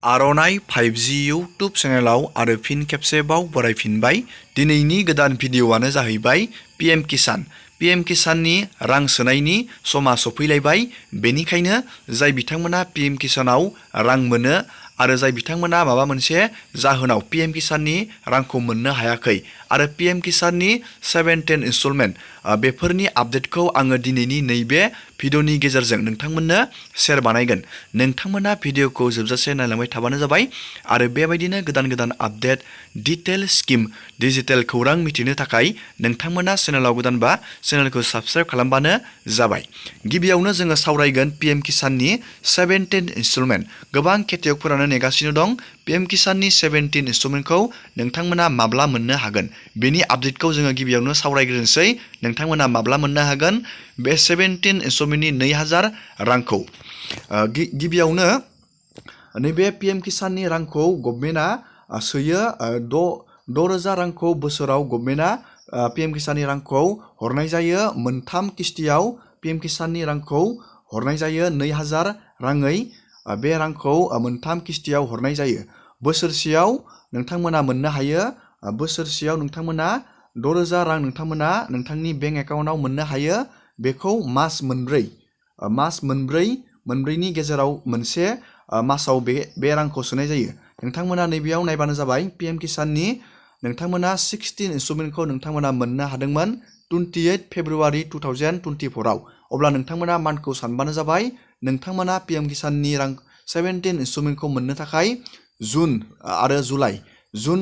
आर'नाइ 5G YouTube चेनेलाव आरो फिन खेबसेबाव बरायफिनबाय। दिनैनि गोदान भिडिअ'आनो जाहैबाय PM किसान। PM किसाननि रां सोनायनि समा सफैलायबाय। बेनिखायनो जाय बिथांमोना PM किसानाव रां मोनो आरो जाय बिथांमोना माबा मोनसे जाहोनाव PM किसाननि रांखौ मोननो हायाखै आरो PM किसाननि 7-10 इनस्टलमेन्ट बेफोरनि आपडेटखौ आङो दिनैनि नैबे भिडिअ'नि गेजेरजों नोंथांमोननो शेयार बानायगोन। नोंथांमोना भिडिअ'खौ जोबजासे नायलांबाय थाबानो जाबाय आरो बेबायदिनो गोदान गोदान आपडेट डिटेल स्किम डिजिटेल खौरां मिथिनो थाखाय नोंथांमोना चेनेलाव गोदानबा चेनेलखौ साबस्क्राइब खालामबानो जाबाय। गिबियावनो जोङो सावरायगोन PM किसाननि 7-10 इनस्टलमेन्ट। गोबां खेथियकफोरानो नेगासिनो दं PM किसाननि 17 इनस्टलमेन्टखौ नोंथांमोना माब्ला मोननो हागोन बेनि आपडेटखौ जोङो गिबियावनो सावरायग्रोनोसै। नोंथांमोना माब्ला मोननो हागोन बे 17 इनस्टलमेन्टनि 2000 रांखौ। गिबियावनो नैबे PM किसाननि रांखौ गभर्नमेन्टआ सोयो। 6,000 रांखौ बोसोराव गभर्नमेन्टआ PM किसाननि रांखौ हरनाय जायो। मोनथाम किस्तियाव PM किसाननि रांखौ हरनाय जायो 2000 राङै। बे रांखौ मोनथाम किस्तियाव हरनाय जायो। बोसोरसेयाव नोंथांमोना मोननो हायो। बोसोरसेयाव नोंथांमोना 6,000 रां नोंथांमोना नोंथांनि बेंक एकाउन्टआव मोननो हायो। बेखौ मास मोनब्रैनि गेजेराव मोनसे मासाव बे रांखौ सोनाय जायो। नोंथांमोना नैबेयाव नायबानो जाबाय PM किसाननि नोंथांमोना 16 इनस्टलमेन्टखौ नोंथांमोना मोननो हादोंमोन 28 फेब्रुवारि 2024आव। अब्ला नोंथांमोना मान्थखौ सानबानो जाबाय। नोंथांमोना PM किसाननि रां 17 इनस्टलमेन्टखौ मोननो थाखाय जुन आरो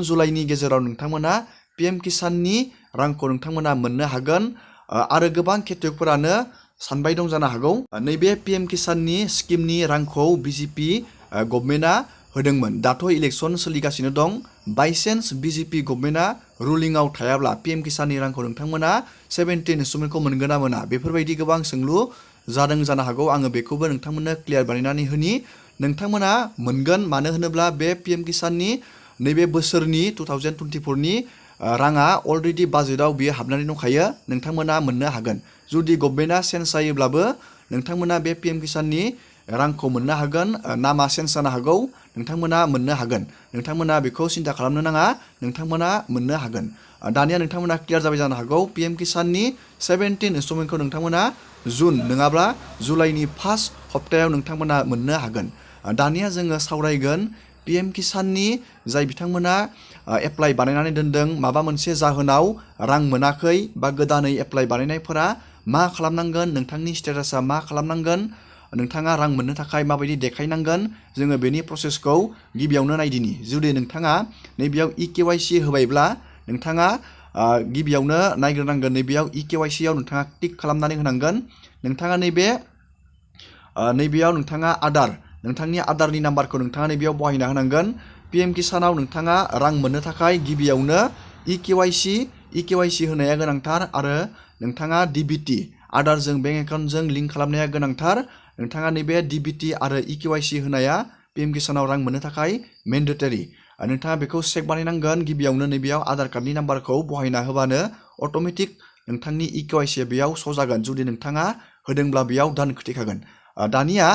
जुलाइनि गेजेराव नोंथांमोना PM किसाननि रांखौ नोंथांमोना मोननो हागोन। आरो गोबां खेथियकफोरानो सानबाय दं जानो हागौ नैबे PM किसाननि स्किमनि रांखौ BJP गभर्नमेन्टआ होदोंमोन। दाथ' इलेक्सन सोलिगासिनो दं। बाइसेन्स BJP गभर्नमेन्टआ रुलिंआव थायाब्ला PM किसाननि रांखौ नोंथांमोना 17 इनस्टलमेन्टखौ मोनगोन ना मोना बेफोरबायदि गोबां सोंलु जादों जानो हागौ। आङो बेखौबो नोंथांमोननो क्लियार बानायनानै होनि। नोंथांमोना मोनगोन, मानो होनोब्ला बे PM किसाननि नैबे बोसोरनि 2024नि राङा अलरेडि बाजेटआव बियो हाबनानै दंखायो। नोंथांमोना मोननो हागोन। जुदि गभर्नमेन्टआ चेन्ज जायोब्लाबो नोंथांमोना बे PM किसाननि रांखौ मोननो हागोन। नामा चेन्ज जानो हागौ, नोंथांमोना मोननो हागोन। नोंथांमोना बेखौ सिन्था खालामनो नाङा, नोंथांमोना मोननो हागोन। दानिया नोंथांमोना क्लियार जाबाय जानो हागौ PM किसाननि 17 इनस्टलमेन्टखौ नोंथांमोना जुन नङाब्ला जुलाइनि फार्स्ट सप्तायाव नोंथांमोना मोननो हागोन। दानिया जोङो सावरायगोन PM किसाननि जाय बिथांमोना एप्लाइ बानायनानै दोनदों, माबा मोनसे जाहोनाव रां मोनाखै बा गोदानै एप्लाइ बानायनायफोरा मा खालामनांगोन, नोंथांनि स्टेटासा मा खालामनांगोन, नोंथाङा रां मोननो थाखाय माबायदि देखायनांगोन, जोङो बेनि प्रसेसखौ गिबियावनो नायदिनि। जुदि नोंथाङा नैबेयाव EKYC होबायब्ला नोंथाङा गिबियावनो नायग्रोनांगोन। नैबेयाव EKYC आव नोंथाङा क्लिक खालामनानै होनांगोन। नोंथाङा नैबेयाव नोंथाङा नोंथांनि आधारनि नाम्बारखौ नोंथाङा नैबेयाव बहायना होनांगोन। PM किसानाव नोंथाङा रां मोननो थाखाय गिबियावनो EKYC होनाया गोनांथार आरो नोंथाङा DBT आधारजों बेंक एकाउन्टजों लिंक खालामनाया गोनांथार। नोंथाङा नैबे DBT आरो EKYC होनाया PM किसानाव रां मोननो थाखाय मेन्डेटरि। नोंथाङा बेखौ चेक बानायनांगोन। गिबियावनो नैबेयाव आधार कार्डनि नाम्बारखौ बहायना होबानो अट'मेटिक नोंथांनि EKYC बेयाव श' जागोन। जुदि नोंथाङा होदोंब्ला बेयाव दान खोख्लैखागोन। दानिया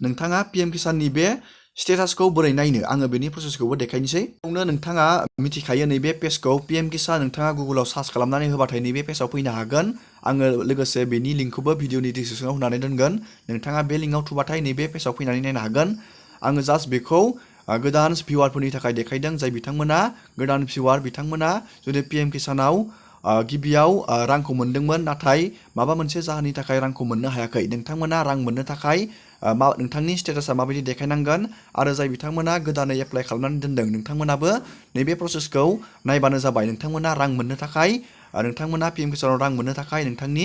नोंथाङा PM किसाननि बे स्टेटासखौ बोरै नायनो, आङो बेनि प्रसेसखौबो देखायनोसै। बेयावनो नोंथाङा मिथिखायो नैबे पेजखौ PM किसान नोंथाङा गुगोलाव सार्च खालामनानै होबाथाय नैबे पेजाव फैनो हागोन। आङो लोगोसे बेनि लिंकखौबो भिडिअनि डिसक्रिपसनाव होनानै दोनगोन। नोंथाङा बे लिंकआव थुबाथाय नैबे पेजाव फैनानै नायनो हागोन। आङो जास्ट बेखौ गोदान भिउवारफोरनि थाखाय देखायदों। जाय बिथांमोना गोदान भिउवार, बिथांमोना जुदि PM किसानाव गिबियाव रांखौ मोनदोंमोन नाथाय माबा मोनसे जाहोननि थाखाय रांखौ मोननो हायाखै, नोंथांमोना रां मोननो थाखाय नोंथांनि स्टेटासा माबायदि देखायनांगोन आरो जाय बिथांमोना गोदानै एप्लाइ खालामनानै दोनदों नोंथांमोनाबो नैबे प्रसेसखौ नायबानो जाबाय। नोंथांमोना रां मोननो थाखाय नोंथांमोना PM किसानाव रां मोननो थाखाय नोंथांनि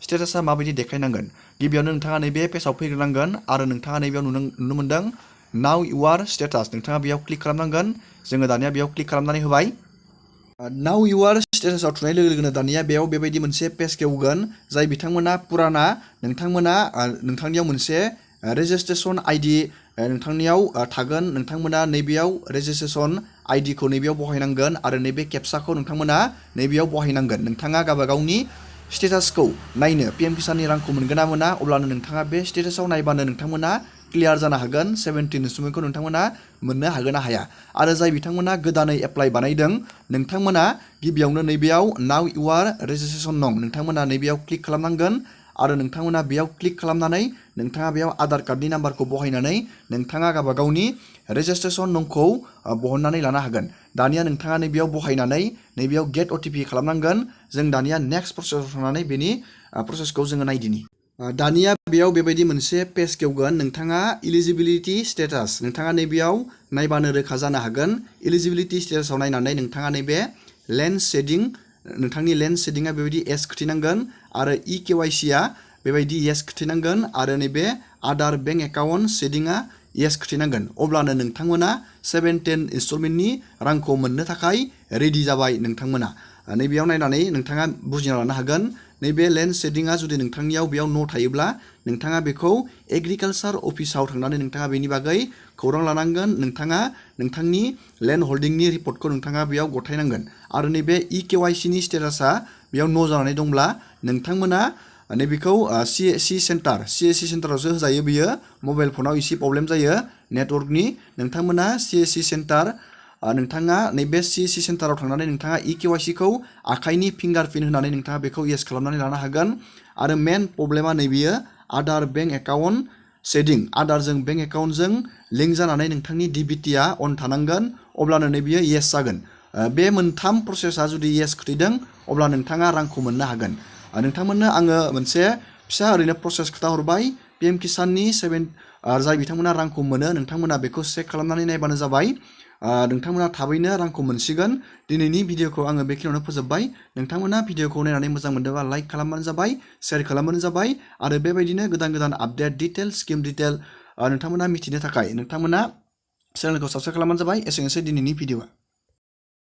स्टेटासा माबायदि देखायनांगोन। गिबियावनो नोंथाङा नैबे पेजाव फैग्रोनांगोन आरो नोंथाङा नैबेयाव नुनो मोनदों नाउ इउआर स्टेटास, नोंथाङा बेयाव क्लिक खालामनांगोन। जोङो दानिया बेयाव क्लिक खालामनानै होबाय। नाउ इउआर स्टेटासाव थुनाय लोगो लोगोनो दानिया बेयाव बेबायदि मोनसे पेज खेवगोन। जाय बिथांमोना पुराना, नोंथांनियाव मोनसे रेजिस्ट्रेसन आइडि नोंथांनियाव थागोन। नोंथांमोना नैबेयाव रेजिस्ट्रेसन आइडिखौ नैबेयाव बहायनांगोन आरो नैबे केपसाखौ नोंथांमोना नैबेयाव बहायनांगोन। नोंथाङा गावबागावनि स्टेटासखौ नायनो PM किसाननि रांखौ मोनगोन ना मोना, अब्लानो नोंथाङा बे स्टेटासाव नायबानो नोंथांमोना क्लियार जानो हागोन 17 इनस्टलमेन्टखौ नोंथांमोना मोननो हागोन ना हाया आरो जाय बिथांमोना गोदानै एप्लाइ बानायदों नोंथांमोना गिबियावनो नैबेयाव नाउ इउआर रेजिस्ट्रेसन नं नोंथांमोना नैबेयाव क्लिक खालामनांगोन आरो नोंथांमोना बेयाव क्लिक खालामनानै नोंथाङा बेयाव आधार कार्डनि नाम्बारखौ बहायनानै नोंथाङा गावबा गावनि रेजिस्ट्रेसन नंखौ बहननानै लानो हागोन दानिया नोंथाङा नैबेयाव बहायनानै नैबेयाव गेट अटिपि खालामनांगोन जों दानिया नेक्स्ट प्रसेसआव थांनानै बेनि प्रसेसखौ जोङो नायदिनि दानिया बेयाव बेबायदि मोनसे पेज खेवगोन नोंथाङा इलिजिबिलिटि स्टेटास नोंथाङा नैबेयाव नायबानो रोखा जानो हागोन इलिजिबिलिटि स्टेटासाव नायनानै नोंथाङा नैबे लेन्ड शेडिं नोंथांनि लेन्ड शेडिंआ बेबायदि येस खोथिनांगोन आरो इकेवाइसिआ बेबायदि येस खोथिनांगोन आरो नैबे आदार बेंक एकाउन्ट शेडिंआ येस खोथिनांगोन अब्लानो नोंथांमोना 17 इनस्टलमेन्टनि रांखौ मोननो थाखाय रेडि जाबाय नोंथांमोना नैबेयाव नायनानै नोंथाङा बुजिना लानो हागोन नैबे लेन्ड शेडिंआ जुदि नोंथांनियाव बेयाव न' थायोब्ला नोंथाङा बेखौ एग्रिकालसार अफिसाव थांनानै नोंथाङा बेनि बागै खौरां लानांगोन नोंथाङा नोंथांनि लेन्ड हल्डिंनि रिपर्टखौ नोंथाङा बेयाव गथायनांगोन आरो नैबे इकेवाइसिनि स्टेटासा बेयाव न' जानानै दंब्ला नोंथांमोना नैबेखौ सिएससि सेन्टारावसो होजायो बियो मबाइल फनाव एसे प्रब्लेम जायो नेटवर्कनि नोंथांमोना सिएससि सेन्टार नोंथाङा नैबे सिएससि सेन्टाराव थांनानै नोंथाङा इकेवाइसिखौ आखाइनि फिंगारप्रिन्ट होनानै नोंथाङा बेखौ येस खालामनानै लानो हागोन आरो मेन प्रब्लेमा नैबेयो आदार बेंक एकाउन्ट शेडिं आदारजों बेंक एकाउन्टजों लिंक जानानै नोंथांनि डिबिटिआ अन थानांगोन अब्लानो नैबेयो येस जागोन बे मोनथाम प्रसेसा जुदि येस खोथैदों अब्ला नोंथाङा रांखौ मोननो हागोन नोंथांमोननो आङो मोनसे फिसा ओरैनो प्रसेस खोथा हरबाय पिएमकिसाननि जाय बिथांमोना रांखौ मोनो नोंथांमोना बेखौ चेक खालामनानै नायबानो जाबाय नोंथांमोना थाबैनो रांखौ मोनसिगोन दिनैनि भिडिअखौ आङो बेखिनियावनो फोजोबबाय नोंथांमोना भिडिअखौ नायनानै मोजां मोनदोंबा लाइक खालामबानो जाबाय शेयार खालामबानो जाबाय आरो बेबायदिनो गोदान गोदान आपडेट डिटेल स्किम डिटेल नोंथांमोना मिथिनो थाखाय नोंथांमोना चेनेलखौ साबस्क्राइब खालामबानो जाबाय एसेनोसै दिनैनि भिडिअआ